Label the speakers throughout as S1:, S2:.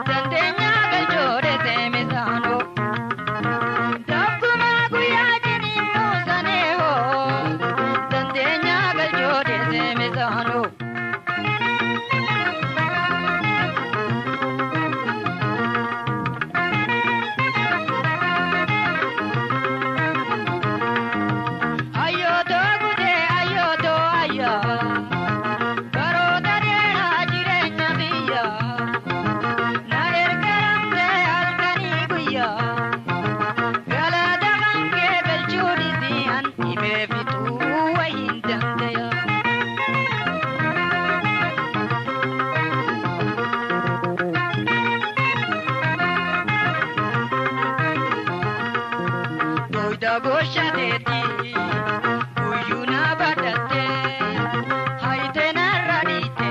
S1: Dandeenyaa galchoo deesee misaanoo. Duyda goshateeti guyyuu na badhatte hayte narra dhiite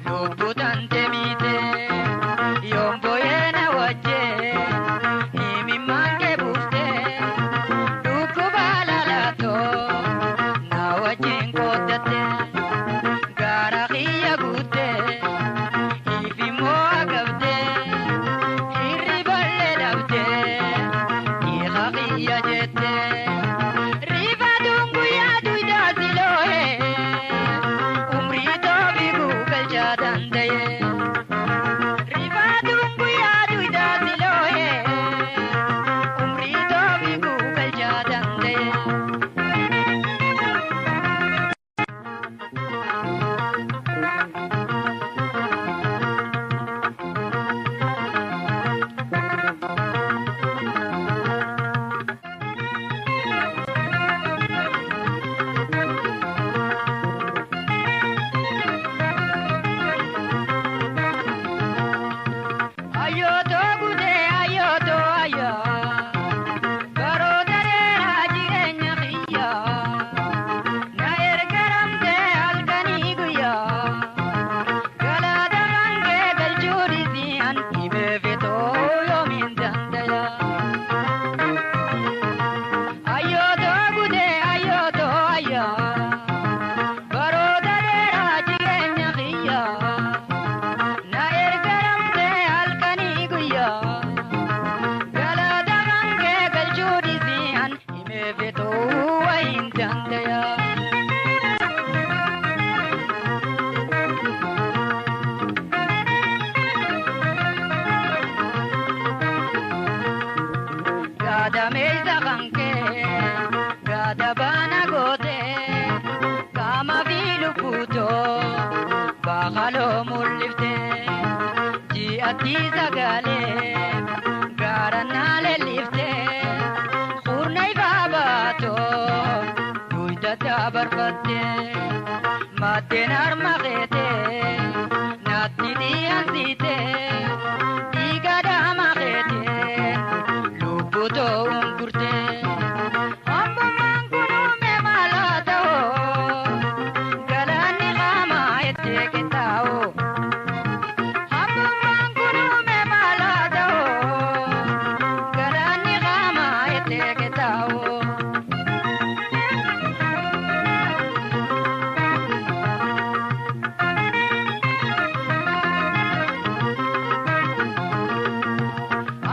S1: lubbuu tante miite yoon booyee na wajjee himimmaan kee buufte dhukkuba lalaatoo na wajjin qooddatte gaara kiyya guutte ifimoo agabde hirriballee dhabde. Dhiiqa jette rifaatuun guyyaa duydaa si loohe umrii toofi guugalchaa danda'e. Rifaatuun guyyaa duydaa si loohe umrii toofi guugalchaa danda'e. Ayyooto gudee ayyooto ayyaa baroota dheeraa jireenya kiyyaa na ergaramtee halkanii guyyaa galaata hangee galchuu dhiisii dhibee fetoo yoomiin dandaya. Ayyooto gudee ayyooto ayyaa baroota dheeraa jireenya kiyyaa. Na ergaramtee halkanii guyyaa galaata hangee galchuu dhiisii himee fetoo wayiin dandaya. Gaadameessa kankee gaada baana gootee qaama fi lubbuutoo baakaloo mul'iftee ji'atti sagalee gaara naa leelliftee qurna ifaa baatoo duyda dabarfattee maddeen harma keetee naatti dhiyansitee dhiiga dhaama keetee lubbuu ta'uun gurtee. Abbummaan kun uume maal haa ta'u galaanni qaamaa itti qixxaa'u. Abbummaan kun uume maal haa ta'u galaanni qaamaa itti qixxaa'u.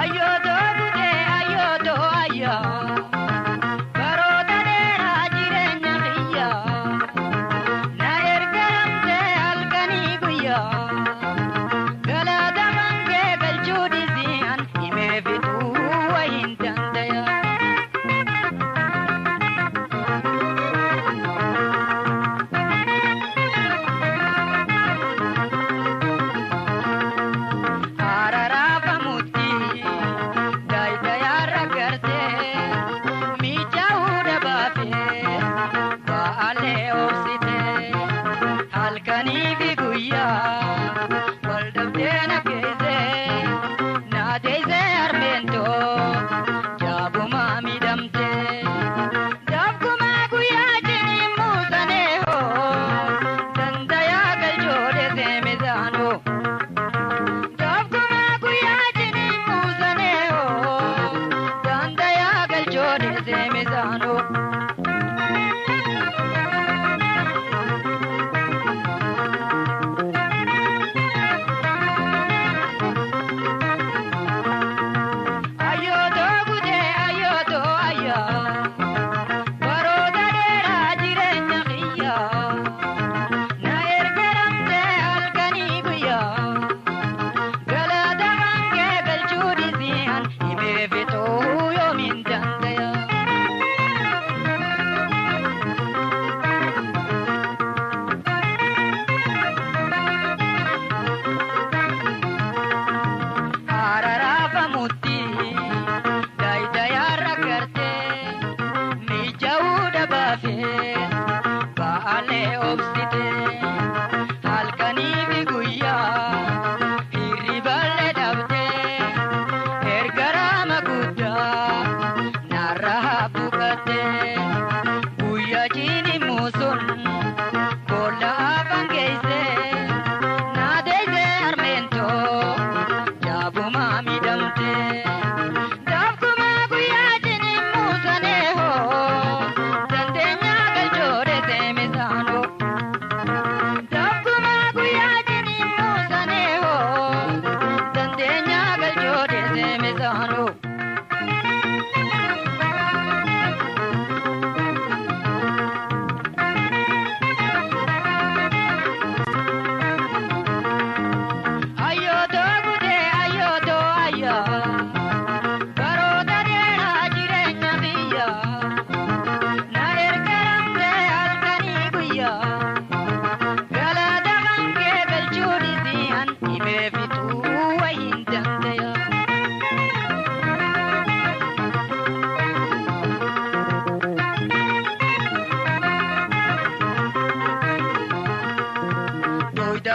S1: Ayyooto gudee ayyooto ayyaa baroota dheeraa jireenya kiyyaa na ergaramtee halkanii guyyaa galaata hangee galchuu dhiisii himee fixuu wayiin dandaya.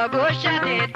S1: Goshate.